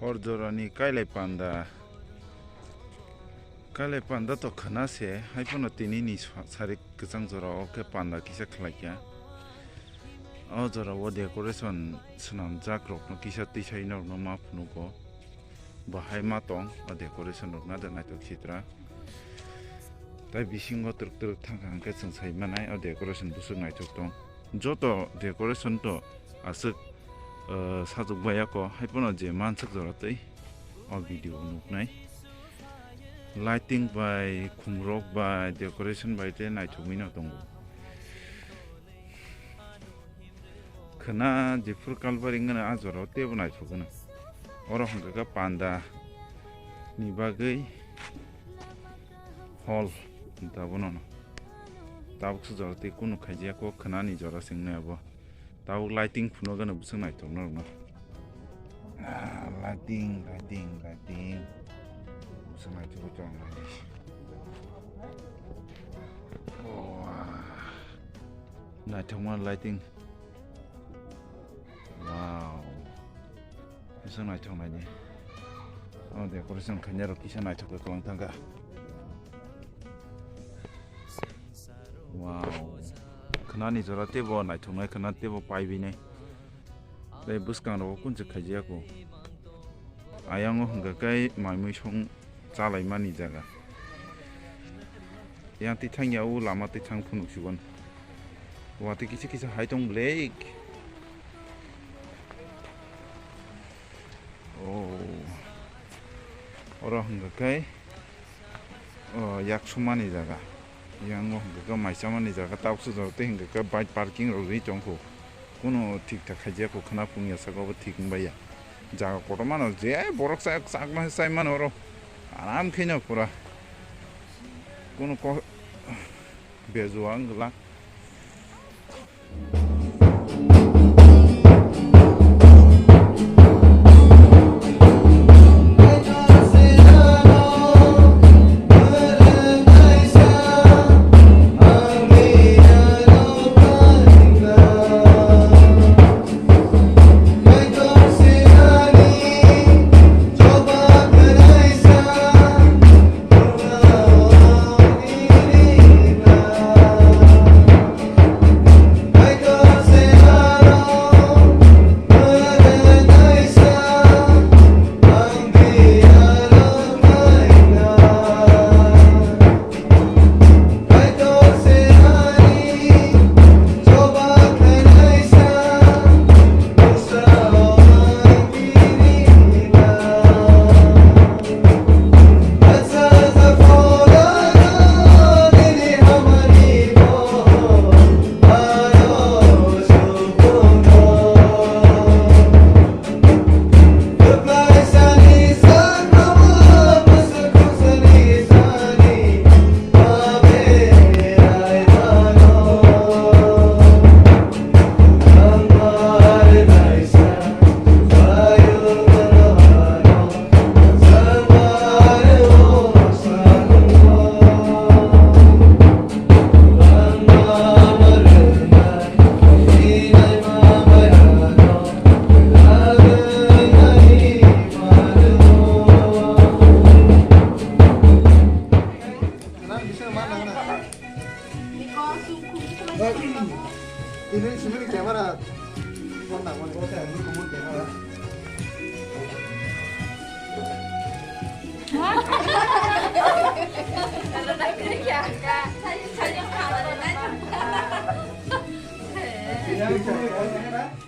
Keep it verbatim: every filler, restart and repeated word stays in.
Hor jorani kailai panda. Kailai panda to khwna se, hai phano tini ni sa-, sari kwchang jora o khe panda kisa khlai kha. O jora o decoration swnamjak rok no kisa twi sai norok no ma phunugo. Bahai ma tong o decoration rok na da naithok sitra. Tai bisingo twrwk twrwk thang kha hwnkhe chwng sai manai o decoration bwswk naithok tong. Joto decoration to aswk, eh, sajwk bai ako, hai phano je manswk jora twi o video nuknai. Lighting bai, khumrok bai, decoration bai tei naithokwi no tongo. Khwna jephuru kalbari wngmano a jorao teibo naithok gwnang. Oro hwnkha khe panda ni bagwi hall hinwi tabukno no. Tabuk se jora tei kunu khaijak o khwnani jora se wngnai abo. Tabuk lighting phunukgwno bwswk naithok norokno. Ah, lighting, lighting, lighting. Bwswk naithok tong nai. Oh, ah. Naithokma lighting. Wow. Kisa naithok naidi. O decoration khainai rok kisa naithok khe kwlwng thangkha. Wow. Khwnani jora teibo naithoknai khwna teibo paibinai. Tei bwskang rogo kunchwk khaijak o. Ayang o hwnkha khe mai mui song chalaimani jaga. Yang tithang ya o lama tithang phunuk sigon. Watwi kisa kisa hai tong blek. Oh. Oro hwnkha khe, oh, yak sumani jaga. Yang o hwnkha khe mai chamani jaga. Tabuk se jora tei hwnkha khe bike parking rok ri tong kho. Kunu thik thak khaijak kho khwna phung ya saka bo thik wng bai ya. Jaga kotorma no je borok chak, chakma se chai mano oro. Aram khe no pura. Kunu ko-, bejuwa wng glak. Ini sini camera. Phone nang mani. Ini kamu camera. Ini camera.